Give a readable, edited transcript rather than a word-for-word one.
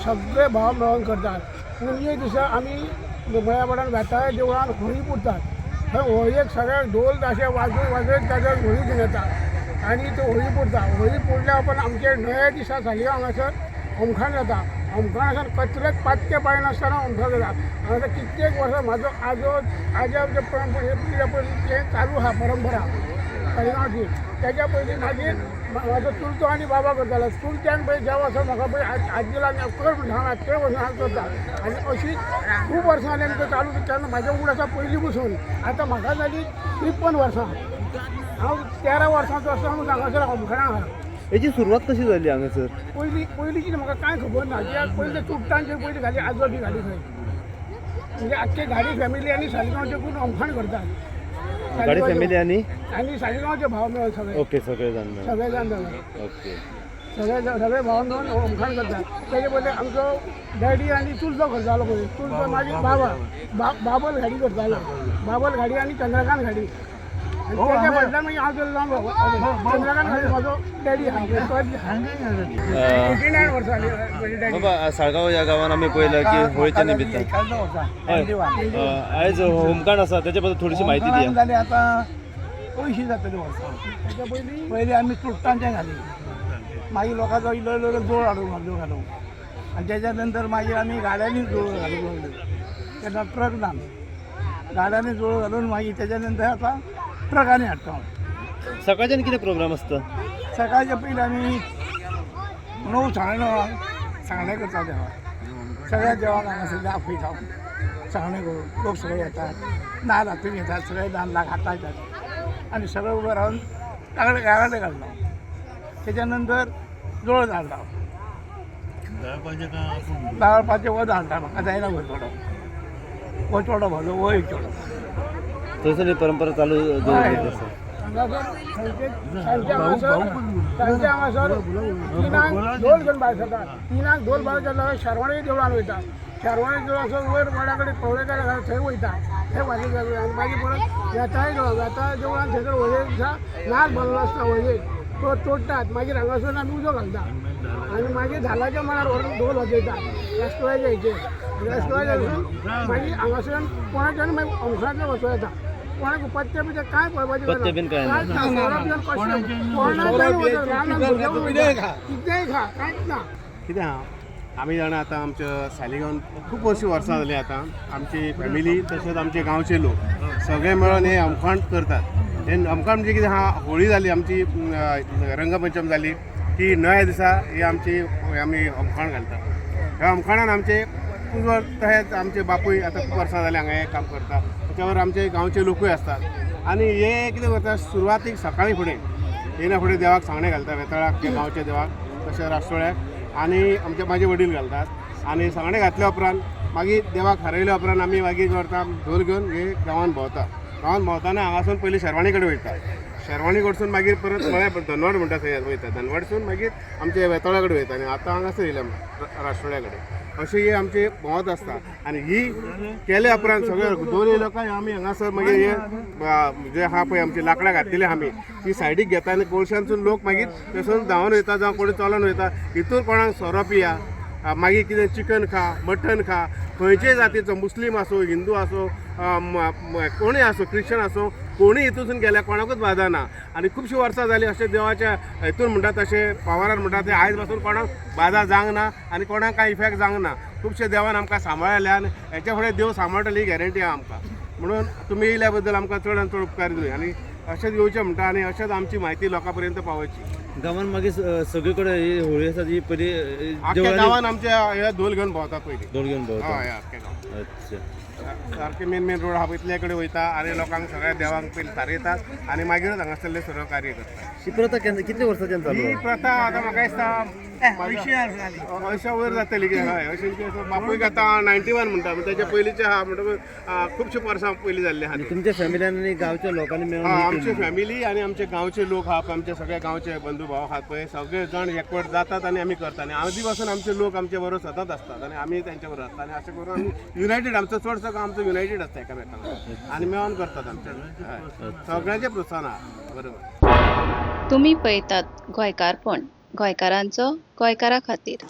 सगळे भाव मेळोन करतात. पुनये दिसा आमी मळ्या वेताळा देवळान होळी पुरतात. थंय होळयेक सगळे ढोल ताशे वाजयत वाजयत ताचेर होळी घेवन येता आनी त्यो होळी पुरता. होळी पुरल्या उपरांत आमचे णव्या दिसा सालिगांव हांगासर होमखण जाता. होमखण कसलेच पात्य पाळिनासतना होमखण जाता. हांगासर कित्येक वर्सां म्हाजो आजो आज्या पिळग्या पयलीं तें चालू आहा परंपरा सालिगांवची. तेज्या पयलीं मागीर म्हाजो चुलतो आनी बाबा करतालो. चुलत्यान पळय ज्या वर्सा म्हाका पळय आजयेला कर म्हणून सांगला, ते वर्सां हांव करता आनी अशीच खूब वर्सां जालीं आमकां चालू. तेन्ना म्हाज्या उगडास आसा पयलीं पसून. आतां म्हाका जाली 53 वर्सां. हांव 13 वर्सांचो आसतना हांगासर होमखणाक आहा. हेची सुरवात कशी जाली हांगासर? पयलीं पयलींची म्हाका कांय खबर ना, कित्याक पयलीं ते चुडटांचेर पयलीं घाली आजो बी घाली थंय. म्हणजे आख्खे घाडी फॅमिली आनी सालिगांवचे पूण होमखण करतात. गाडी फॅमिली आनी आनी सालिगांवचे भाव मेळून सगळे. ओके, सगळे जाण मेळून. सगळे जाण मेळून. ओके. सगळे सगळे भाव मेळून होमखण करतात. तेजे पयलीं आमचो डॅडी आनी चुलतो करतालो पयलीं. चुलतो मागीर बाबा बाबल घाडी करतालो. बाबल घाडी आनी चंद्रकांत घाडी. आनी तेच्या फाटल्यान मागीर हांव चल्लो. चंद्रकांत घाडी म्हाजो डॅडी आहा. 89 वर्सां जाली म्हजी डॅडी. बाबा, साळगांव ह्या गांवान आमी पळयलां की होळीच्या निमित्तान हय, आयज होमकांड आसा, त्याच्या बद्दल थोडीशी माहिती दिया. जाली आतां 80 जातली वर्सां. तेच्या पयलीं पयलीं आमी चुडटांचें घाली, मागीर लोकांचो इल्लो इल्लो जोड हाडूंक लागल्यो घालूंक आनी तेच्या नंतर मागीर आमी गाड्यांनी जोड घालूंक लागल्यो. तेन्ना ट्रक ना, गाड्यांनी जोड घालून मागीर तेच्या नंतर आतां ट्रकांनी हाडटा. सकाळच्यान कितें प्रोग्राम आसता? सकाळच्या पयलीं आमी 9 साडे 9 सांगणें करता देवाक. सगळ्या देवाक हांगासर आपयता. सांगणें करून लोक सगळे येतात, नाल्ल हातून घेतात, सगळे नाल्लाक हाताक येतात आनी सगळे उबे रावन कागडे गाराडे घालता. तेच्या नंतर जोड धाडटा, दाळपाचें वत हाडटा. म्हाका जायना खंय थोडो हो चोडो भरलो, हो एक चोडो. थंयसर ही परंपरा चालू दवरलेली आसा. हांगासर सांजचे हांगासर सांजचे हांगासर 3क ढोल घेवन भायर सरता. 3क ढोल भायर सरला, शेरवाणी देवळान वयता. शेरवाणी देवळासर वयर वडा कडेन पवळेकार आसा थंय वयता, थंय वाजयता. आनी मागीर परत वेताय देवळां, वेताय देवळान थंयसर होळये दिसा नाल्ल भरलो आसता होळयेक, तो तोडटात. मागीर हांगासर आमी उजो घालता आनी मागीर धालाच्या मळार व्हरून ढोल वाजयतात राष्ट्रवादी हेचेर. राष्ट्रवादी मागीर हांगासर कोणाच्यान मागीर होमखणांतल्यान वचूं येता. कोणाक पत्ते बित्ते कांय पळोवपाचें. पत्ते बीन कांय ना. कितेंय खा, कांयच ना. कितें आहा, आमी जाणा आतां आमच्या सालिगांवान खूब अशीं वर्सां जालीं. आतां आमची फॅमिली तशेंच आमचे गांवचे लोक सगळे मेळून हे होमखण करतात. हे होमखण म्हणजे कितें आहा, होळी जाली आमची, रंगपंचम जाली की नव्या दिसा ही आमची आमी होमखण घालतात. ह्या होमखणान आमचे पुजवर तशेंच आमचे बापूय आतां खूब वर्सां जालीं हांगा हें काम करता. त्याच्यावर आमचे गांवचे लोकूय आसतात आनी हे कितें करता, सुरवातीक सकाळीं फुडें येयना फुडें देवाक सांगणें घालता, वेताळाक, गांवच्या देवाक तशें रासोळ्याक आनी आमचे म्हाजे वडील घालतात. आनी सांगणें घातल्या उपरांत मागीर देवाक हरयल्या उपरांत आमी मागीर करता ढोल घेवन हे गांवान भोंवता. गांवान भोंवताना हांगासून पयलीं शेरवाणी कडेन वयता. शेरवाणी कडसून मागीर परत मळ्या धनवाड म्हणटा थंय वयता. धनवाडसून मागीर आमचे वेतोळ्या कडेन वयता आनी आतां हांगासर येयल्या रासोळ्या कडेन. अशें ही आमची भोंवत आसता आनी ही केल्या उपरांत सगळे दोन येयलो काय आमी हांगासर मागीर हे जे आहा पळय आमची लांकडां घातलेली आहा आमी ती सायडीक घेता आनी कोळशांसून लोक मागीर थंयसून धांवन वयता जावं कोणी चलोन वयता. हितून कोणाक सोरो पिया, मागीर कितें चिकन खा, मटन खा, खंयचेय जातीचो, मुस्लीम आसूं, हिंदू आसूं, कोणूय आसूं, क्रिश्चन आसूं, कोणूय हितून गेल्यार कोणाकूच बादा ना. आनी खुबशीं वर्सां जालीं अशें देवाच्या हितून म्हणटा तशें पावरान म्हणटा तें आयज पासून कोणाक बादा जावंक ना आनी कोणाक कांय इफेक्ट जावंक ना. खुबशे देवान आमकां सांबाळ्ळें आनी हेच्या फुडें देव सांबाळटली ही गॅरंटी आहा आमकां. म्हणून तुमी येयल्या बद्दल आमकां चड आनी चड उपकार दिवया आनी अशेंच येवचें म्हणटा आनी अशेंच आमची म्हायती लोकां पर्यंत पावोवची. गांवान मागीर सगळे कडेन ही होळी आसा ती पयली आख्ख्या देवळांनी गांवान आमच्या हे धोल घेवन भोंवतात पयलीं. धोल घेवन भोंवता. हय, आख्ख्या गांवान. अच्छा. सारके मेन मेन रोड आहा पळय कडेन वयता आनी लोकांक सगळ्या देवांक पयलीं थारयतात आनी मागीरच हांगासरलें सर्व कार्य करतात. ही प्रथा केन्ना कितले वर्सांच्यान चालू ही आहा? प्रथा आतां म्हाका दिसता 80 वयर जातली कितें. हय, अशें बापूय आतां 91 म्हणटा, तेच्या पयलींचे आहा म्हणटकूच खुबशे वर्सां पयलीं जाल्ले आहा. तुमच्या फॅमिलीन आनी गांवच्या लोकांनी मेळून ही आमची केली. फॅमिली आनी आमचे गांवचे लोक आहा, आमचे सगळे गांवचे बंधू भाव आहात पळय, सगळे जाण एकवट जातात आनी आमी करता. आनी आदी पासून आमचे लोक आमचे बरोबर सतत आसतात आनी आमी तेंच्या बरोबर आसता आनी अशें करून आमी युनायटेड, आमचो चडसो आमचो युनायटेड आसता एकामेकांक आनी मेळोन करतात आमचे. हय, सगळ्यांचें प्रोत्साहन आहा बरोबर. तुमी पळयतात गोंयकारपण, गोंयकारांचो गोंयकारा खातीर.